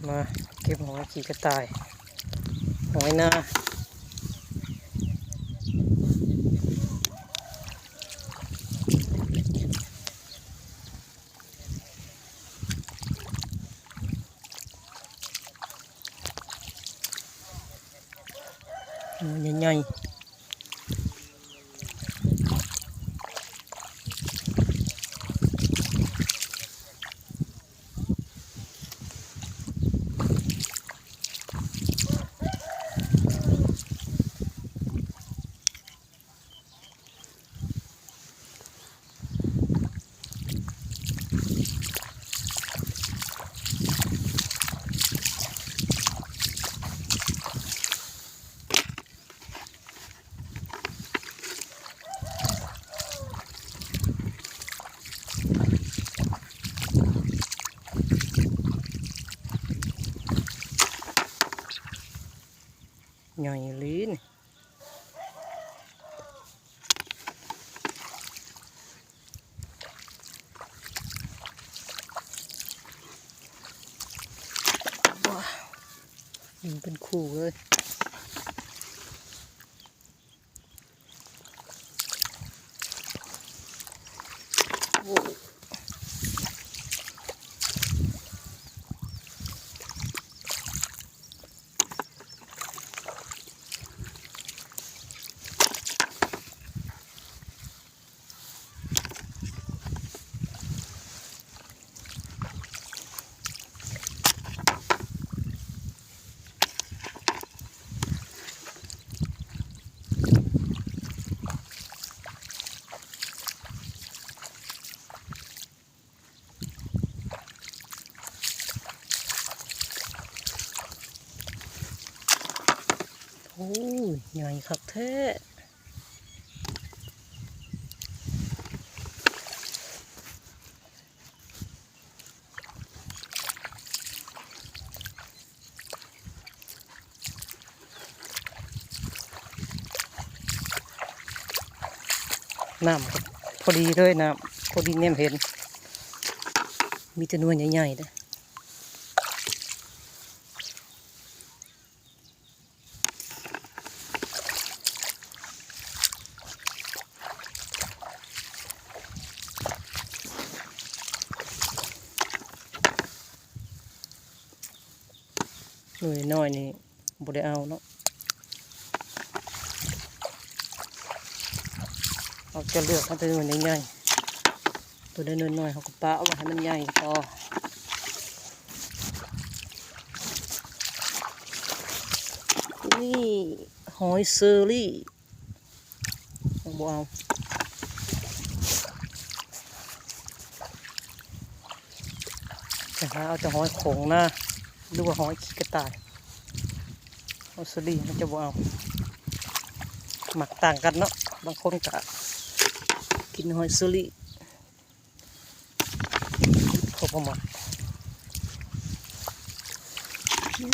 ມາເກັບຫອຍຂີ້ກະຕ່າຍ ຫອຍນາ ໜ່ວຍໃຫຍ່ໆ. ໃຫຍ່ອີ່ຫຼີນີ້. ຍິງເປັນຄູ່ເລີຍ. ໂອ້ ໂອ້ຍ ໃຫຍ່ຄັກແທ້. ນ້ຳກໍພໍດີເລີຍ ນ້ຳພໍດີແນມເຫັນ ມີແຕ່ໜ່ວຍໃຫຍ່ໆເດ້. ໜ່ວຍນ້ອຍນີ້ບໍ່ໄດ້ເອົາເນາະ ເຮົາຈະເລືອກເອົາແຕ່ໜ່ວຍໃຫຍ່ໆ ໂຕນ້ອຍໆ ເຮົາກໍປະເອົາໄວ້ໃຫ້ມັນໃຫຍ່ພໍ. ນີ້ຫອຍເຊີຣີ ເຮົາບໍ່ເອົາ ຈະຫາເອົາແຕ່ຫອຍໂຂງນາ ຫຼືວ່າຫອຍຂີ້ກະຕ່າຍ. ຫອຍເຊີຣີເຮົາຈະບໍ່ເອົາ ມັກຕ່າງກັນເນາະ ບາງຄົນກະກິນຫອຍເຊີຣີ ເຂົາບໍ່ມັກ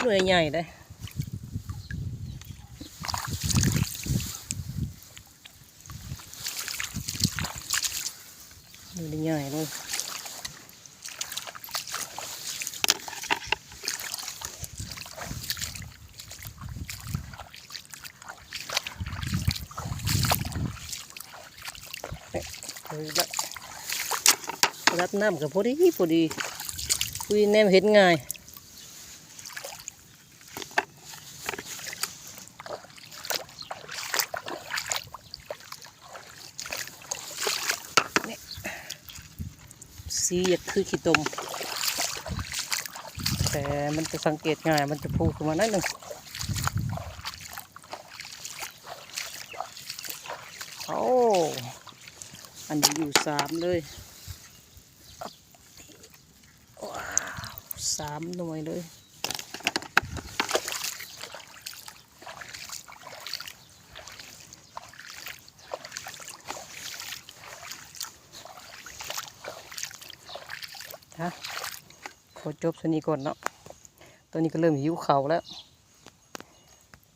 ໜ່ວຍໃຫຍ່ເດ້ ໜ່ວຍໃຫຍ່ເລີຍ. ເອີ ລະດັບນ້ຳກໍພໍດີ ພໍດີ ອຸ້ຍ ແນມເຫັນງ່າຍ. ນີ້ ສີຢາກຄືຂີ້ຕົມ ແຕ່ມັນຈະສັງເກດງ່າຍ ມັນຈະຟູຂຶ້ນມາໜ້ອຍໜຶ່ງ. ໂອ້ ອັນນີ້ຢູ່ສາມເລີຍ ວ້າວ ສາມໜ່ວຍເລີຍ. ອ່ະ ຂໍຈົບສ່ຳນີ້ກ່ອນເນາະ ຕອນນີ້ກໍເລີ່ມຫິວເຂົ້າແລ້ວ.